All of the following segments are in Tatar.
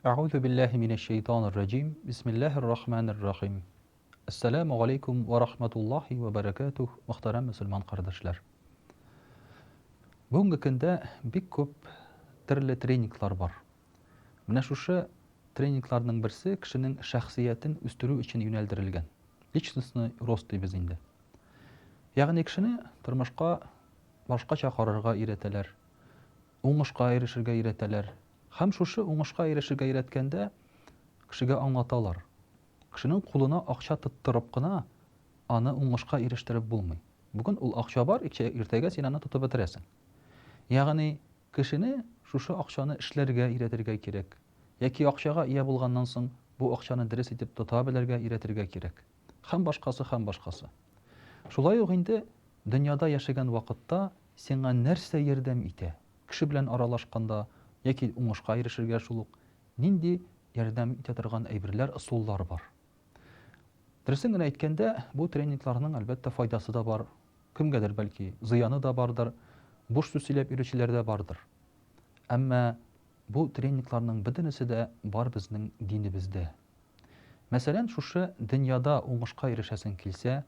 Әгъузу биллаһи минәш шәйтанир раҗим. Бисмиллаһир рахманир рахим. Әссәламү галәйкүм вә рахматуллаһи вә бәрәкәтүһ, мөхтәрәм мөселман кардәшләр. Бүгенге көндә бик күп төрле тренинглар бар. Менә шушы тренингларның берсе кешенең шәхсиятен үстерү өчен юнәлдерелгән. Личностный рост дибез инде. Ягъни кешене тормышка башкача карарга өйрәтәләр, уңышка ирешергә өйрәтәләр. Һәм шушы уңышка ирешергә өйрәткәндә кешегә аңлаталар. Кешенең кулына акча тоттырып кына аны уңышка ирештереп булмый. Бүген ул акча бар, иртәгә син аны тотып бетерәсең. Ягъни кешене шушы акчаны эшләргә өйрәтергә кирәк. Яки акчага ия булганнан соң бу акчаны дөрес итеп тота белергә өйрәтергә кирәк. Һәм башкасы, һәм башкасы. Шулай ук инде дөньяда яшәгән вакытта сиңа нәрсә ярдәм итә? Кеше белән аралашканда яки уңышка ирешергә шул ук нинди ярдәм итә торган әйберләр, ысуллар бар? Дөресен генә әйткәндә, бу тренингларның, әлбәттә, файдасы да бар, кемгәдер, бәлки, зыяны да бардыр, буш сүз сөйләп йөрүчеләр дә бардыр. Әмма бу тренингларның бөтенесе дә бар безнең динебездә. Мәсәлән, шушы дөньяда уңышка ирешәсең килсә,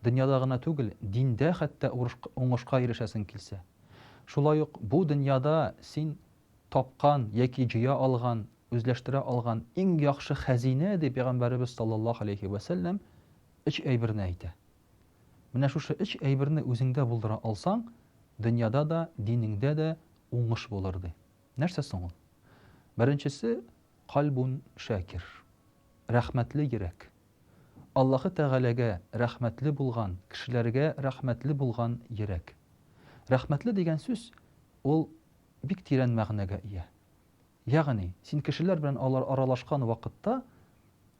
дөньяда гына түгел, диндә хәтта уңышка ирешәсең килсә, шулай ук бу дөньяда син тапкан яки җыя алган, үзләштерә алган иң яхшы хәзинә, ди Пәйгамбәребез саллаллаһу алейһи вә сәлләм, өч әйберне әйтә. Менә шушы өч әйберне үзеңдә булдыра алсаң, дөньяда да, динеңдә дә уңыш булыр, ди. Нәрсә соң ул? Беренчесе, кальбун шакир. Рәхмәтле йөрәк. Аллаһы Тәгаләгә рәхмәтле булган, кешеләргә рәхмәтле булган йөрәк. Рәхмәтле дигән сүз ул бик тирән мәгънәгә ия. Ягъни, син кешеләр белән алар аралашкан вакытта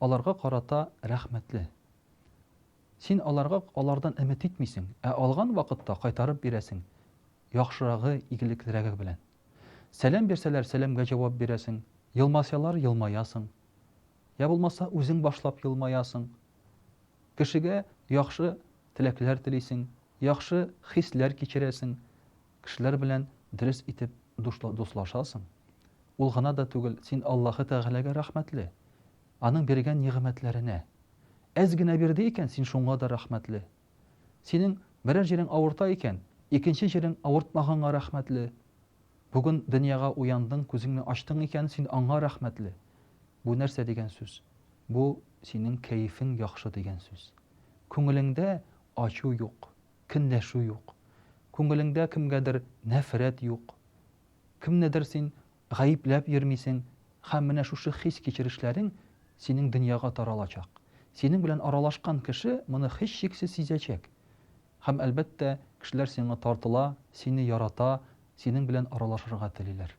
аларга карата рәхмәтле. Син аларга алардан өмет итмисең, ә алган вакытта кайтарып бирәсең, яхшырагы, игелеклерәге белән. Сәлам бирсәләр, сәламгә җавап бирәсең, елмасалар, елмаясың. Я булмаса, үзең башлап елмаясың. Кешегә яхшы теләкләр телисең, яхшы хисләр кичерәсең, кешеләр белән дөрес итеп дуслашасың. Ул гына да түгел, син Аллаһы Тәгаләгә рәхмәтле. Аның биргән нигъмәтләренә. Әз генә бирде икән, син шуңа да рәхмәтле. Синең берәр җирең авырта икән, икенче җирең авыртмаганга рәхмәтле. Бүген дөньяга уяндың, күзеңне ачтың икән, син аңа рәхмәтле. Бу нәрсә дигән сүз? Бу, синең кәефең яхшы дигән сүз. Күңелеңдә ачу юк, көнләшү юк. Күңелеңдә кемгәдер нәфрәт юк. Кемнедер син гаепләп йөрмисең һәм менә шушы хис-кичерешләрең синең дөньяга таралачак. Синең белән аралашкан кеше моны һичшиксез сизәчәк. Һәм, әлбәттә, кешеләр сиңа тартыла, сине ярата, синең белән аралашырга телиләр.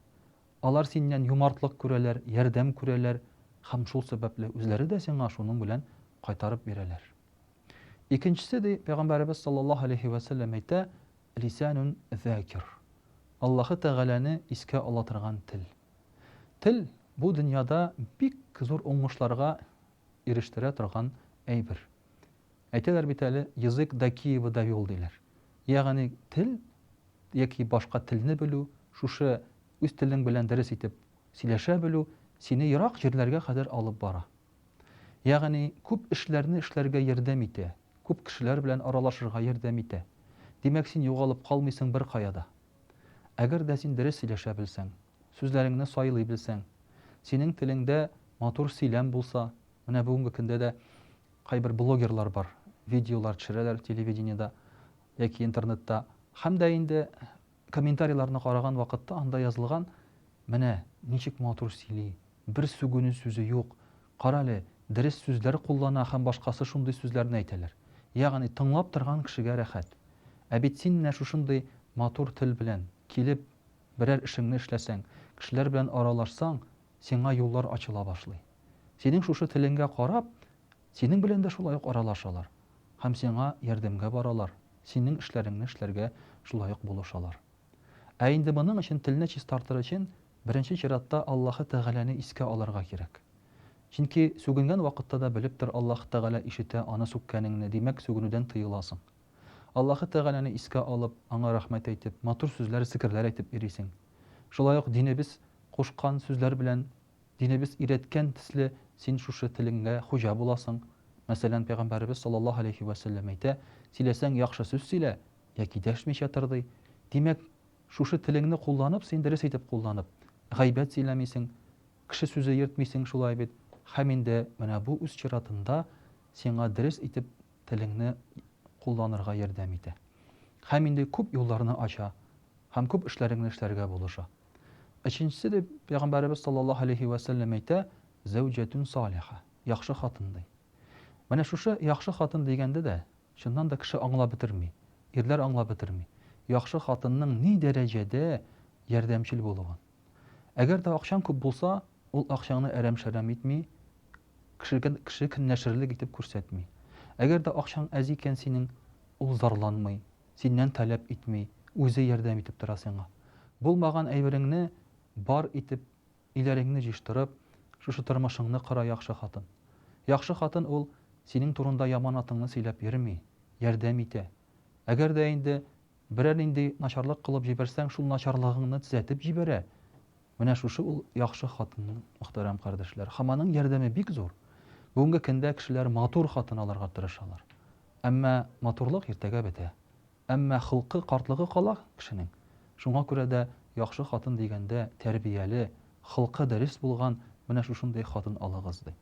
Алар синнән юмартлык күрәләр, ярдәм күрәләр һәм шул сәбәпле үзләре дә сиңа шуның белән кайтарып бирәләр. Икенчесе, ди, Пәйгамбәребез саллаллаһу алейһи вә сәлләм әйтә, Лисанун закир. Аллаһы Тәгаләне искә ала торган тел. Тел бу дөньяда бик зур уңышларга ирештерә торган әйбер. Әйтәләр бит әле, язык до Киева довел, диләр. Ягъни тел яки башка телне белү, шушы үз телең белән дөрес итеп сөйләшә белү сине ерак җирләргә кадәр алып бара. Ягъни күп эшләрне эшләргә ярдәм итә, күп кешеләр белән аралашырга ярдәм итә. Димәк, син югалып калмыйсың беркая да. Әгәр дә син дөрес сөйләшә белсәң, сүзләреңне сайлый белсәң, синең телеңдә матур сөйләм булса, менә бүгенге көндә дә кайбер блогерлар бар, видеолар төшерәләр телевидениедә яки интернетта. Һәм дә инде комментарийларны караган вакытта анда язылган, менә ничек матур сөйли, бер сүгенү сүзе юк, карале, дөрес сүзләр куллана һәм башкасы шундый сүзләрне әйтәләр. Ягъни тыңлап торган кешегә рәхәт. Ә бит син менә шушындый матур тел белән килеп берәр эшеңне эшләсәң, кешеләр белән аралашсаң, сиңа юллар ачыла башлый. Синең шушы телеңгә карап, синең белән дә шулай ук аралашалар һәм сиңа ярдәмгә баралар, синең эшләреңне эшләргә шулай ук булышалар. Ә инде моның өчен телне чистартыр өчен, беренче чиратта Аллаһы Тәгаләне искә алырга кирәк. Чөнки сүгенгән вакытта да белеп тор, Аллаһы Тәгалә ишетә аны сүккәнеңне, димәк, сүгенүдән тыеласың. Аллаһы Тәгаләне искә алып, аңа рәхмәт әйтеп, матур сүзләр, зикерләр әйтеп йөрисең. Шулай ук динебез кушкан сүзләр белән. Динебез өйрәткән төсле син шушы телеңгә хуҗа буласың. Мәсәлән, пәйгамбәребез саллаллаһу алейһи вә сәлләм әйтә, сөйләсәң яхшы сүз сөйлә, яки дәшмичә тор, ди. Димәк, шушы телеңне кулланып, син дөрес итеп кулланып, гайбәт сөйләмисең, кеше сүзе йөртмисең, шулай бит. Һәм инде менә бу үз чиратында сиңа дөрес итеп телеңне кулланырга ярдәм итә. Һәм инде күп юлларны ача һәм күп эшләреңне эшләргә булыша. Өченчесе дип пәйгамбәребез саллаллаһу алейһи вә сәлләм әйтә, зәүҗәтүн салиха, яхшы хатын ди. Менә шушы яхшы хатын дигәндә дә, чыннан да кеше аңлап бетерми, ирләр аңлап бетерми, яхшы хатынның ни дәрәҗәдә ярдәмчел булуын. Әгәр дә акчаң күп булса, ул акчаңны әрәм-шәрәм итми, кешегә кеше көнләшерлек итеп күрсәтми. Әгәр дә акчаң әз икән синең, ул зарланмый, синнән таләп итми, үзе ярдәм итеп тора сиңа. Булмаган әйбереңне бар итеп, өйләреңне җыештырып, шушы тормышыңны кора яхшы хатын. Яхшы хатын ул синең турында яман атыңны сөйләп йөрми, ярдәм итә. Әгәр дә инде берәр нинди начарлык кылып җибәрсәң, шул начарлыгыңны төзәтеп җибәрә. Менә шушы ул яхшы хатын, мөхтәрәм кардәшләр. Һәм аның ярдәме бик зур. Бүгенге көндә кешеләр матур хатын алырга тырышалар. Әмма матурлык иртәгә бетә. Әмма холкы, картлыгы кала кешенең. Шуңа күрә дә яхшы хатын дигәндә тәрбияле, холкы дөрес булган менә шушындый хатын алыгыз, ди.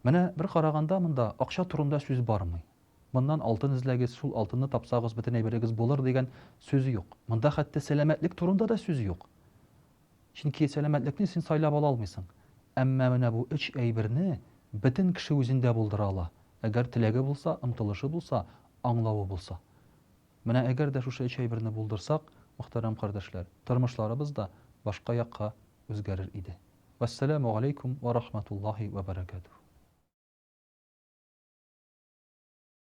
Менә бер караганда монда акча турында сүз бармый. Моннан алтын эзләгез, шул алтынны тапсагыз бөтен әйберегез булыр дигән сүз юк. Монда хәтта сәламәтлек турында да сүз юк. Чөнки сәламәтлекне син сайлап ала алмыйсың. Әмма менә бу өч әйберне бөтен кеше үзендә булдыра ала, әгәр теләге булса, омтылышы булса, аңлавы булса. Менә әгәр дә шушы өч әйберне булдырсак, мөхтәрәм кардәшләр, тормышларыбыз да башка якка үзгәрер иде. Вәссәламү галәйкүм вә рахматуллаһи вә бәрәкәтүһ.